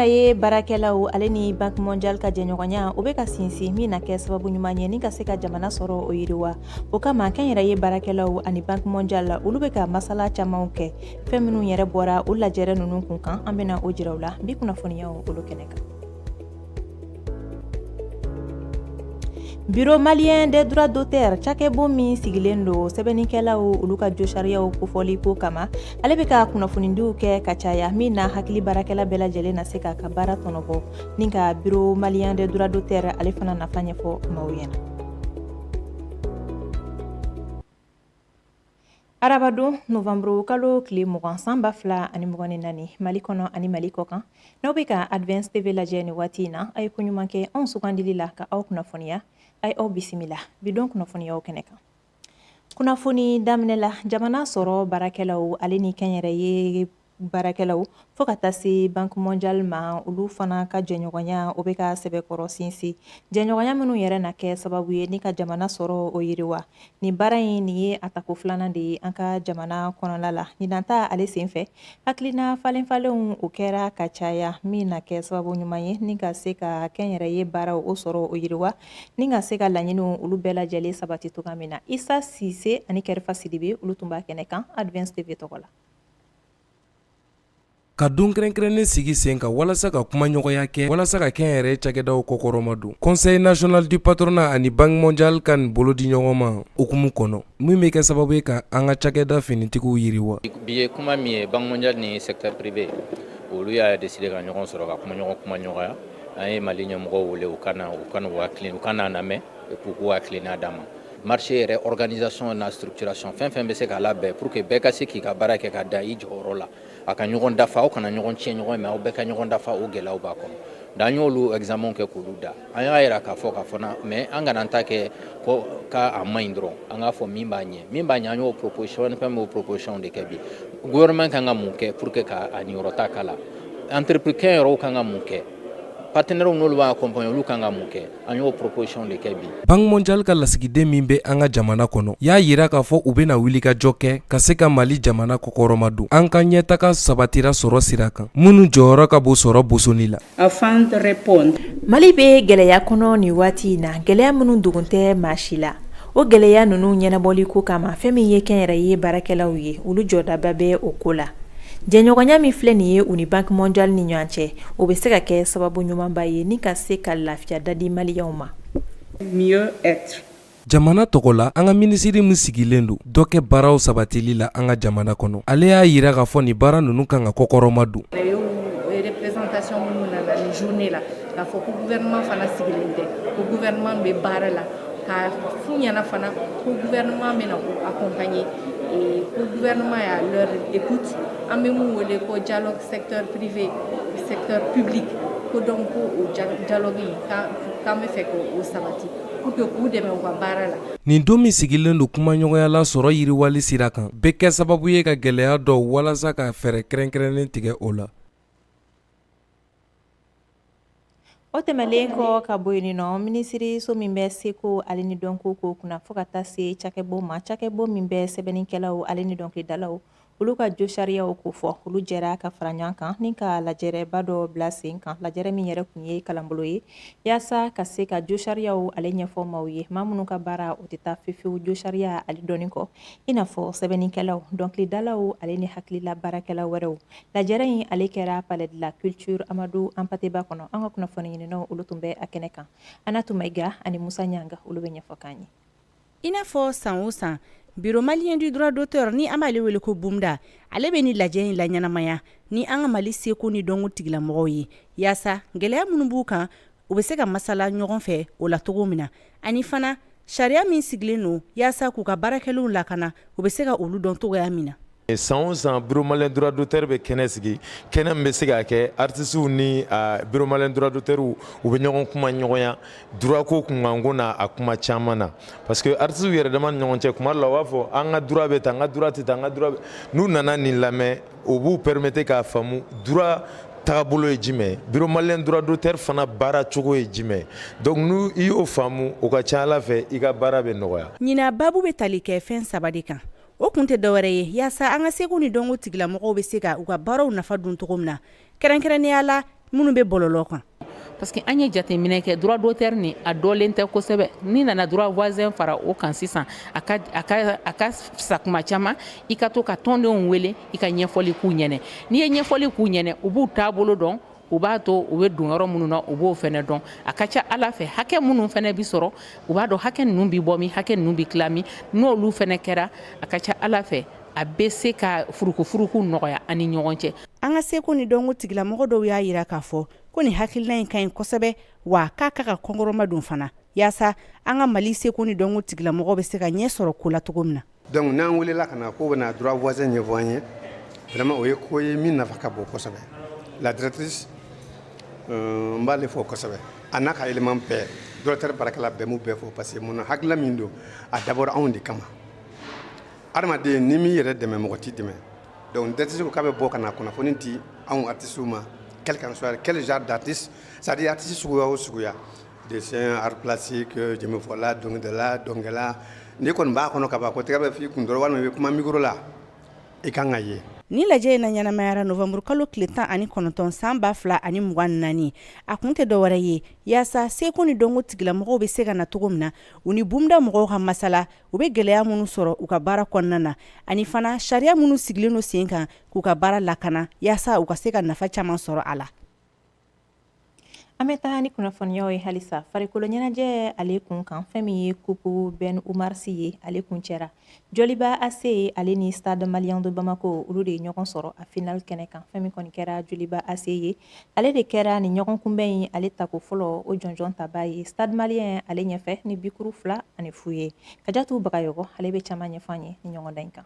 Kɛnyɛrɛye baarakɛlaw ale ni Banque mondiale ka jɛɲɔgɔnya, o bɛ ka sinsin min na kɛ sababu ɲuman ye ni ka se ka jamana sɔrɔ o yiriwa. O kama, kɛnyɛrɛye baarakɛlaw ani Banque mondiale, olu bɛ ka masala camanw kɛ. Fɛn minnu yɛrɛ bɔra o lajɛrɛ ninnu kun kan, an bɛna o jira u la bi kunnafoniyaw olu kɛnɛ kan. Bureau malien des droits d'auteur, cakɛbon min sigilen don sɛbɛnnikɛlaw olu ka josariyaw kofɔli ko kama, ale bɛ ka kunnafonidiw kɛ ka caya min na hakili baarakɛla bɛɛ lajɛlen na se k'a ka baara tɔnɔbɔ, ni ka Bureau malien des droits d'auteur ale fana nafa ɲɛfɔ maaw ɲɛna. Arabadon, novanburu kalo tile 20, san 2024, Mali kɔnɔ ani Mali kɔ kan, n'aw bɛ ka Advance TV lajɛ nin waati in na, a ye ko ɲuman kɛ anw sugandili la ka aw kunnafoniya. A ye aw bisimila bi don kunnafoniyaw kɛnɛ kan. Kunnafoni daminɛ la, jamana sɔrɔ baarakɛlaw ale ni kɛnyɛrɛye baarakɛlaw fo ka taa se Banque mondiale ma, olu fana ka jɛɲɔgɔnya, o bɛ ka sɛbɛkɔrɔ sinsin. Jɛɲɔgɔnya minnu yɛrɛ na kɛ sababu ye ni ka jamana sɔrɔ o yiriwa. Nin baara in, nin ye a tako filanan de ye an ka jamana kɔnɔna la. Ɲinan ta ale senfɛ, hakilina falenfalenw o kɛra ka caya min na kɛ sababu ɲuman ye ni ka se ka kɛnyɛrɛye baaraw o sɔrɔ o yiriwa, ni ka se ka laɲiniw olu bɛɛ lajɛlen sabati cogoya min na. Isa Sise ani Kɛrifa Sidibe, olu tun b'a kɛnɛ kan Advance TV tɔgɔ la. Ka don kɛrɛnkɛrɛnnen sigi sen kan walasa ka kumaɲɔgɔnya kɛ walasa ka kɛnyɛrɛye cakɛdaw kɔkɔrɔma don, Conseil national du patronat ani Banque mondiale ka nin bolodi ɲɔgɔn ma hukumu kɔnɔ, min bɛ kɛ sababu ye ka an ka cakɛda finitigiw yiriwa. Bi ye kuma min ye, Banque mondiale ni secteur privé, olu y'a décidé ka ɲɔgɔn sɔrɔ ka kumaɲɔgɔnya. An ye Mali ɲɛmɔgɔw wele u ka na, u ka u ka na lamɛn et puis k'u hakilina d'an ma. Marché yɛrɛ organisation n'a structuration, fɛn fɛn bɛ se k'a labɛn pour que bɛɛ ka se k'i ka baara kɛ ka dan i jɔyɔrɔ la, a ka ɲɔgɔn dafa, aw kana ɲɔgɔn tiɲɛ ɲɔgɔn mais aw bɛɛ ka ɲɔgɔn dafa, o gɛlɛyaw b'a kɔnɔ. Donc an y'olu examen kɛ k'olu da. An y'a yira k'a fɔ k'a fɔ na mais an kana ta kɛ ko k'a man ɲi dɔrɔn, an k'a fɔ min b'a ɲɛ, min b'a ɲɛ. An y'o proposition ni fɛn b'o proposition de kɛ bi. Gouvernement kan ka mun kɛ pour que ka a niyɔrɔ ta k'a la? Entreprise kɛnyɛrɛw kan ka mun kɛ? Partenaires n'olu b'a accompagner, olu kan ka mun kɛ? An y'o proposition de kɛ bi. Banque mondiale ka lasigiden min bɛ an ka jamana kɔnɔ y'a yira k'a fɔ u bɛna wulikajɔ kɛ ka se ka Mali jamana kɔkɔrɔma don, an ka ɲɛtaga sabatira sɔrɔ sira kan, minnu jɔyɔrɔ ka bon sɔrɔ bosoni la. Afin de répondre. Mali bɛ gɛlɛya kɔnɔ nin waati in na, gɛlɛya minnu dogon tɛ maa si la. O gɛlɛya ninnu ɲɛnabɔli ko kama, fɛn min ye kɛnyɛrɛye baarakɛlaw ye, olu jɔdaba bɛ o ko la. Jɛɲɔgɔnya min filɛ nin ye u ni Banque mondiale ni ɲɔgɔn cɛ, o bɛ se ka kɛ sababu ɲumanba ye ni ka se ka lafiya da di maliyɛnw ma. Mieux-être. Jamana tɔgɔ la, an ka minisiri min sigilen don dɔ kɛ baaraw sabatili la an ka jamana kɔnɔ, ale y'a yira k'a fɔ nin baara ninnu kan ka kɔkɔrɔma don. Représentation minnu nana ni journée la, k'a fɔ ko gouvernement fana sigilen tɛ, ko gouvernement bɛ baara la, k'a f'u ɲɛna fana ko gouvernement bɛna u accompagner et ko gouvernement est à leur écoute. An bɛ mun wele ko dialogue secteur privé secteur public, ko donc ko o dialogue in, k'an bɛ fɛ k'o sabati pour que k'u dɛmɛ u ka baara la. Nin don min sigilen don kumaɲɔgɔnya la sɔrɔ yiriwali sira kan, bɛ kɛ sababu ye ka gɛlɛya dɔw walasa ka fɛɛrɛ kɛrɛnkɛrɛnnen tigɛ o la. O tɛmɛlen kɔ ka bɔ yen nɔ, minisiriso min bɛ seko ale ni dɔnko ko kunna, fo ka taa se cakɛbon ma, cakɛbon min bɛ sɛbɛnnikɛlaw ale ni dɔnkilidalaw olu ka josariyaw ko fɔ, olu jɛra ka fara ɲɔgɔn kan ni ka lajɛrɛba dɔ bila sen kan, lajɛrɛ min yɛrɛ kun ye kalanbolo ye yaasa ka se ka josariyaw ale ɲɛfɔ maaw ye, maa minnu ka baara o tɛ taa fefewu josariya ale dɔnni kɔ, i n'a fɔ sɛbɛnnikɛlaw, dɔnkilidalaw ale ni hakilila baarakɛla wɛrɛw. Lajɛrɛ in ale kɛra Palais de la Culture Amadou Hampâté Bâ kɔnɔ. An ka kunnafoni ɲininaw, olu tun bɛ a kɛnɛ kan. Anatu Mayiga ani Musa Ɲanga, olu bɛ ɲɛfɔ k'an ye. I n'a fɔ san o san, Bureau malien du droit d'auteur, ni an b'ale wele ko BUMDA, ale bɛ ni lajɛ in laɲɛnamaya ni an ka Mali seko ni dɔnko tigilamɔgɔw ye, yaasa gɛlɛya minnu b'u kan, u bɛ se ka masala ɲɔgɔn fɛ o la cogo min na, ani fana sariya min sigilen don yaasa k'u ka baarakɛlenw lakana, u bɛ se ka olu dɔn cogoya min na. San o san, Bureau malien droit d'auteur bɛ kɛnɛ sigi, kɛnɛ min bɛ se ka kɛ artistes ni Bureau malien droit d'auteur u bɛ ɲɔgɔn kuma ɲɔgɔnya droit ko kunkanko n'a a kuma caman na, parce que artistes yɛrɛ dama ni ɲɔgɔn cɛ, kuma dɔ la u b'a fɔ an ka droit bɛ tan, an ka droit tɛ tan, an ka droit. N'u nana nin lamɛn, o b'u permettre k'a faamu droit tagabolo ye jumɛn, Bureau malien droit d'auteur fana baara cogo ye jumɛn. Donc n'u i y'o faamu, o ka ca ala fɛ i ka baara bɛ nɔgɔya. Ɲinan baabu bɛ tali kɛ fɛn saba de kan. O kun tɛ dɔwɛrɛ ye yaasa an ka seko ni dɔnko tigilamɔgɔw bɛ se ka u ka baaraw nafa dun cogo min na, kɛrɛnkɛrɛnnenya la minnu bɛ bɔlɔlɔ kan. Parce que an ye jateminɛ kɛ, droit d'auteur ni a dɔlen tɛ kosɛbɛ. N'i nana droit voisin fara o kan sisan, a ka fisa. Kuma caman, i ka to ka tɔndenw wele, i ka ɲɛfɔli k'u ɲɛnɛ. N'i ye ɲɛfɔli k'u ɲɛnɛ, u b'u taabolo dɔn, u b'a to u bɛ don yɔrɔ minnu na, u b'o fɛnɛ dɔn. A ka ca ala fɛ, hakɛ minnu fɛnɛ bi sɔrɔ, u b'a dɔn hakɛ ninnu bi bɔ min, hakɛ ninnu bi tila min. N'olu fɛnɛ kɛra, a ka ca ala fɛ, a bɛ se ka furukufuruku nɔgɔya an ni ɲɔgɔn cɛ. An ka seko ni dɔnko tigilamɔgɔ dɔw y'a jira k'a fɔ ko nin hakilina in ka ɲi kosɛbɛ, wa k'a ka kɔnkɔrɔma don fana, yaasa an ka Mali seko ni dɔnko tigilamɔgɔ bɛ se ka ɲɛ sɔrɔ ko la cogo min na. Donc n'an welela ka na k'o bɛna droit voisin ɲɛfɔ an ye, vraiment o ye ko ye min nafa ka bon kosɛbɛ. La directrice, n b'ale fo kosɛbɛ, a n'a ka élément bɛɛ, directeur baarakɛla bɛɛ, m'u bɛɛ fo, parce que mun na, hakilina min don, a dabɔra anw de kama. Adamaden, ni m'i yɛrɛ dɛmɛ, mɔgɔ t'i dɛmɛ. Donc directrice ko k'a bɛ bɔ ka na kunnafoni di anw artistes ma, quel qu'en soit quel genre d'artiste, c'est-à-dire artiste suguya o suguya, dessin, art plastique, jɛmɛfɔla, dɔnkilidala, dɔnkɛla, n'i kɔni b'a kɔnɔ ka ban ko tɛgɛ bɛ f'i kun dɔrɔn, walima i bɛ kuma micro la, i kan ka ye. Ni lajɛ in na ɲɛnamayara novembre kalo tile 19 san 2024. A kun tɛ dɔwɛrɛ ye, yaasa seko ni dɔnko tigilamɔgɔw bɛ se ka na cogo min na, u ni BUMDA mɔgɔw ka masala, u bɛ gɛlɛya minnu sɔrɔ u ka baara kɔnɔna na, ani fana sariya minnu sigilen don sen kan k'u ka baara lakana, yaasa u ka se ka nafa caman sɔrɔ a la. An bɛ taa ni kunnafoniyaw ye halisa farikolo ɲɛnajɛ ale kun kan. Fɛn min ye Coupe Ben Oumar Sy ye, ale kun cɛra. Joliba AC ale ni Stade Malien de Bamako, olu de ye ɲɔgɔn sɔrɔ a final kɛnɛ kan. Fɛn min kɔni kɛra Joliba AC ye, ale de kɛra ni ɲɔgɔn kunbɛn in ale tako fɔlɔ o jɔnjɔn taba ye Stade Malien ale ɲɛfɛ ni bikuru 2-0 ye. Kajatu Bagayɔgɔ, ale bɛ caman ɲɛfɔ an ye ni ɲɔgɔndan in kan.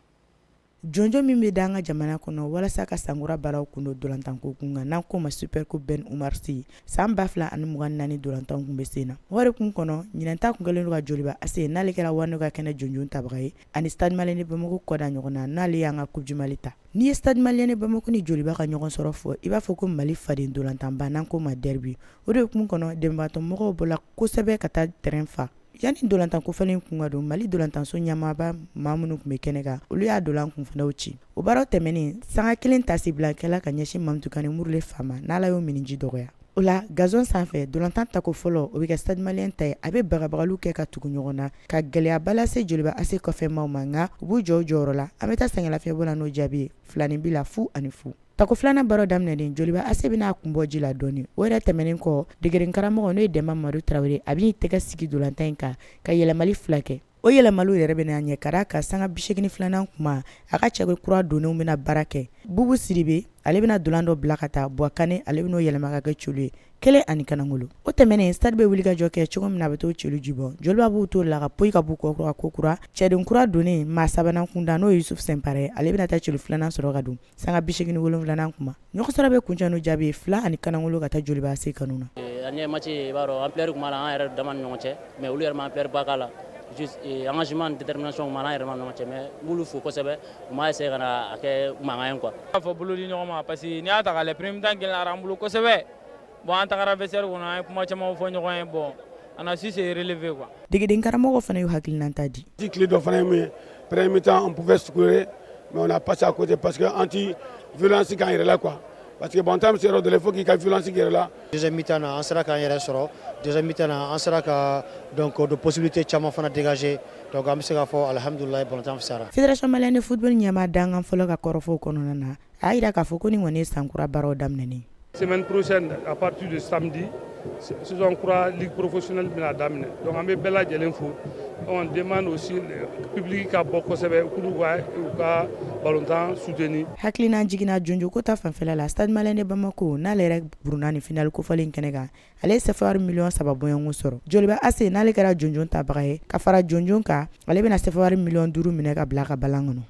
Jɔnjɔn min bɛ da an ka jamana kɔnɔ walasa ka sankura baaraw kun don dolantanko kun kan, n'an k'o ma Super Coupe Ben Oumar Sy, san 2024 dolantan kun bɛ sen na. O kun kɔnɔ, ɲinɛnta kun kɛlen don ka Joliba AC, n'ale kɛra Wanɛ ka kɛnɛ jɔnjɔn tabaga ye, ani Stade Malien de Bamako kɔda ɲɔgɔn na, n'ale y'an ka Coupe du Mali ta. N'i ye Stade Malien de Bamako ni Joliba ka ɲɔgɔn sɔrɔ fɔ, i b'a fɔ ko Mali faden dolantanba, n'an k'o ma derby. O de kun kɔnɔ, dɛmɛbaatɔ mɔgɔw bɔla kosɛbɛ ka taa terrain fa. Yanni dolantan kofɔlen kun ka don, Mali dolantanso ɲɛmaaba maa minnu tun bɛ kɛnɛ kan, olu y'a dolan kunfanaw ci. O baaraw tɛmɛnen, sanga kelen tasibila kɛla ka ɲɛsin Mamutu Kane Murule fa ma, n'Ala y'o miniji dɔgɔya. O la, gazon sanfɛ dolantan tako fɔlɔ, o bɛ kɛ Stade Malien ta ye. A bɛ bagabagaliw kɛ ka tugu ɲɔgɔn na ka gɛlɛyaba lase Joliba AC kɔfɛmaw ma, nka u b'u jɔ u jɔyɔrɔ la. An bɛ taa sɛgɛnlafiɲɛbɔ la n'o jaabi ye 2-0 0. Tako filanan baara daminɛnen, Joliba AC bɛna a kun bɔ ji la dɔɔni. O yɛrɛ tɛmɛnen kɔ, degeden karamɔgɔ, n'o ye Dɛnba Madu Tarawele, a bɛn'i tɛgɛ sigi dolantan in kan ka yɛlɛmali fila kɛ. O yɛlɛmaliw yɛrɛ bɛna ɲɛ ka d'a kan sanga 82nan kuma, a ka cɛ kura donnenw bɛna baara kɛ. Bubu Sidibe, ale bɛna dolan dɔ bila ka taa. Buwa Kane, ale bɛn'o yɛlɛma ka kɛ celu ye, 1 1. O tɛmɛnen, Stade bɛ wuli ka jɔ kɛ cogo min na, a bɛ t'o celu jibɔ. Joliba b'u to la ka poyi ka b'u kɔ ko kura. Cɛden kura donnen maa sabanan kunda, n'o ye Yusuf Sɛnpara ye, ale bɛna taa celu filanan sɔrɔ ka don sanga 87nan kuma. Ɲɔgɔn sɔrɔ bɛ kuncɛ n'o jaabi ye 2-1 ka taa Joliba AC kanu na. An ye match, i b'a dɔn, ampleur tun b'a la an yɛrɛ dama ni ɲɔgɔn cɛ, mais olu yɛrɛ ma ampleur ba k'a la. Juste engagement ni détermination tun b'an yɛrɛ ma ɲɔgɔn cɛ, mais n b'olu fo kosɛbɛ, u m'a essayer ka na a kɛ mankan ye quoi. B'a fɔ bolo di ɲɔgɔn ma, parce que n'i y'a ta k'a lajɛ, premier mi-temps gɛlɛyara an bolo kosɛbɛ. Bon, an tagara vestiaire kɔnɔ, an ye kuma caman fɔ ɲɔgɔn ye. Bon, on a su se relever quoi. Degeden karamɔgɔ fana y'u hakilinata di. Tile dɔ fana ye mun ye, premier mi-temps on pouvait scorer, mais on a passé à côté parce que anti violence k'an yɛrɛ la quoi, parce que bon, temps bɛ se yɔrɔ dɔ la, il faut k'i ka violence k'i yɛrɛ la. Deuxième mi-temps na, an sera k'an yɛrɛ sɔrɔ. Deuxième mi-temps na, an sera ka donc de possibilités caman fana dégager. Donc an bɛ se k'a fɔ alihamudulilayi, balontan fisayara. Fédération malienne de football ɲɛmaa dankan fɔlɔ ka kɔrɔfɔw kɔnɔna na, a y'a jira k'a fɔ ko nin kɔni ye sankura baaraw daminɛnen. Semaine prochaine, à partir de samedi, saison kura ligue professionnelle bɛna daminɛ. Donc an bɛ bɛɛ lajɛlen fo. On demande aussi public ka bɔ kosɛbɛ k'olu ka u ka balontan soutenir. Hakilina jiginna jonjoko ta fanfɛla la, Stade Malien de Bamako, n'ale yɛrɛ burunna ni finale kofɔlen kɛnɛ kan, ale ye CFA miliyɔn 3 bɔɲɔgɔnko sɔrɔ. Joliba AC, n'ale kɛra jonjon tabaga ye, ka fara jonjon kan, ale bɛna CFA miliyɔn 5 minɛ ka bila a ka balan kɔnɔ.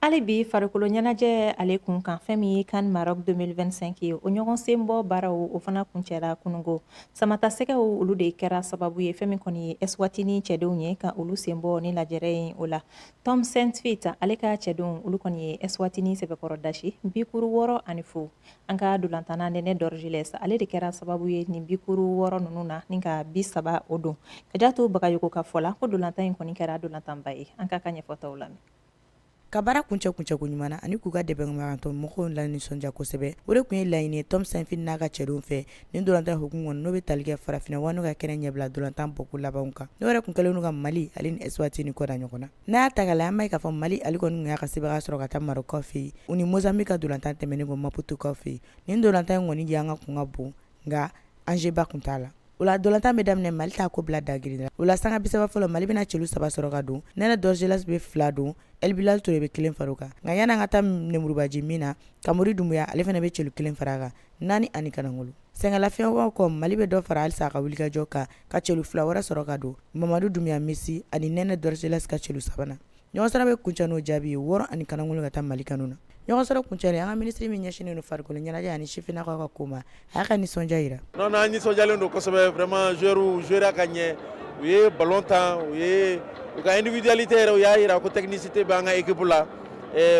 Hali bi farikolo ɲɛnajɛ ale kun kan, fɛn min ye CAN Maroc 2025 ye, o ɲɔgɔn senbɔ baaraw, o fana kuncɛra kunungo. Samatasɛgɛw, olu de kɛra sababu ye, fɛn min kɔni ye Eswatini cɛdenw ye ka olu senbɔ ni lajɛrɛ in o la. Tom Saintfiet ale ka cɛdenw, olu kɔni ye Eswatini sɛbɛkɔrɔ dasi bikuru 6-0. An ka dolantanna Nene Dorgelès, ale de kɛra sababu ye nin bikuru 6 ninnu na ni ka bi saba o don. Kajatu Bagayoko ka fɔ la, ko dolantan in kɔni kɛra dolantanba ye. An k'a ka ɲɛfɔtaw lamɛn. Ka baara kuncɛ kuncɛko ɲuman na ani k'u ka dɛmɛbagatɔ mɔgɔw lanisɔndiya kosɛbɛ, o de tun ye laɲini ye Tom Saintfiet n'a ka cɛdenw fɛ nin ntolantan hukumu kɔnɔ, n'o bɛ tali kɛ farafinna wano ka kɛnɛ ɲɛbila ntolantan bɔko labanw kan, n'o yɛrɛ tun kɛlen don ka Mali ale ni Eswatini kɔ da ɲɔgɔn na. N'a y'a ta k'a lajɛ, an b'a ye k'a fɔ Mali ale kɔni tun y'a ka sebaaya sɔrɔ ka taa Maroc fɛ yen, u ni Mozambique ka ntolantan tɛmɛnen kɔ Maputo kaw fɛ yen. Nin ntolantan in kɔni yanga tun ka bon, nka enjeu ba tun t'a la. O la ntolantan bɛ daminɛ, Mali t'a ko bila dagiri la. O la sanga 30 fɔlɔ, Mali bɛna celu 3 sɔrɔ ka don. Nɛnɛ Dorgeles bɛ 2 don, El Bilal Toure bɛ 1 fara o kan. Nka yanni an ka taa nemurubaji min na, Kamori Dunbuya ale fana bɛ celu 1 fara a kan, 4 ani kanangolo. Sɛgɛnlafiɲɛbɔ kɔ, Mali bɛ dɔ fara halisa a ka wulikajɔ kan, ka celu 2 wɛrɛ sɔrɔ ka don, Mamadu Dunbuya Misi ani Nɛnɛ Dorgeles ka celu sabanan. Ɲɔgɔnsɔrɔ bɛ kuncɛ n'o jaabi ye 6 ani kanangolo ka taa Mali kanu na. Ɲɔgɔnsɔrɔ kuncɛlen, an ka minisiri min ɲɛsinnen don farikolo ɲɛnajɛ ani sifinnakaw ka ko ma, a y'a ka nisɔndiya jira. Non non, an nisɔndiyalen don kosɛbɛ vraiment. Joueurs jouera ka ɲɛ, u ye ballon tan, u ye u ka individualité yɛrɛ, u y'a jira ko technicité bɛ an ka équipe la.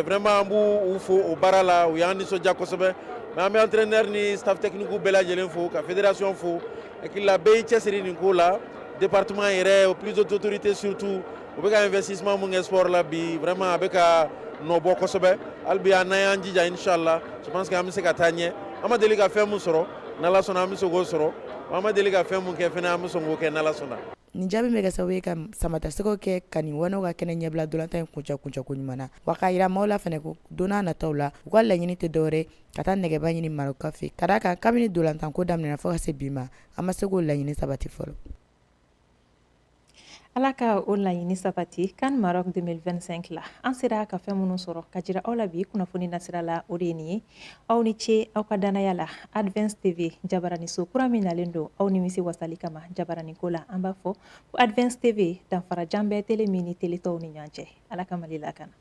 Vraiment, an b'u fo o baara la, u y'an nisɔndiya kosɛbɛ. Mais an bɛ entraîneur ni staff technique bɛɛ lajɛlen fo, ka fédération fo. Hakili la bɛɛ y'i cɛsiri nin ko la, département yɛrɛ, plus haute autorité surtout, u bɛ ka investissement mun kɛ sport la bi, vraiment a bɛ ka nɔ bɔ kosɛbɛ. Hali bi n'an y'an jija, inchallah, je pense que an bɛ se ka taa ɲɛ. An ma deli ka fɛn mun sɔrɔ, n'Ala sɔnna an bɛ se k'o sɔrɔ. An ma deli ka fɛn mun kɛ fɛnɛ, an bɛ sɔn k'o kɛ n'Ala sɔnna. Nin jaabi bɛ kɛ sababu ye ka samatasɛgɛw kɛ ka nin wano ka kɛnɛ ɲɛbila ntolantan in kuncɛ kuncɛko ɲuman na, wa k'a jira maaw la fana ko don n'a nataw la, u ka laɲini tɛ dɔwɛrɛ ka taa nɛgɛba ɲini Maroc fɛ, ka d'a kan kabini ntolantanko daminɛna fo ka se bi ma, an ma se k'o laɲini sabati fɔlɔ. Ala ka o laɲini sabati CAN Maroc 2025 la. An sera ka fɛn minnu sɔrɔ ka jira aw la bi kunnafoni nasira la, o de ye nin ye. Aw ni ce aw ka danaya la. Advance TV, jabaraniso kura min nalen don aw nimisi wasali kama jabaraniko la, an b'a fɔ ko Advance TV, danfara jan bɛ télé min ni télé tɔw ni ɲɔgɔn cɛ. Ala ka Mali lakana.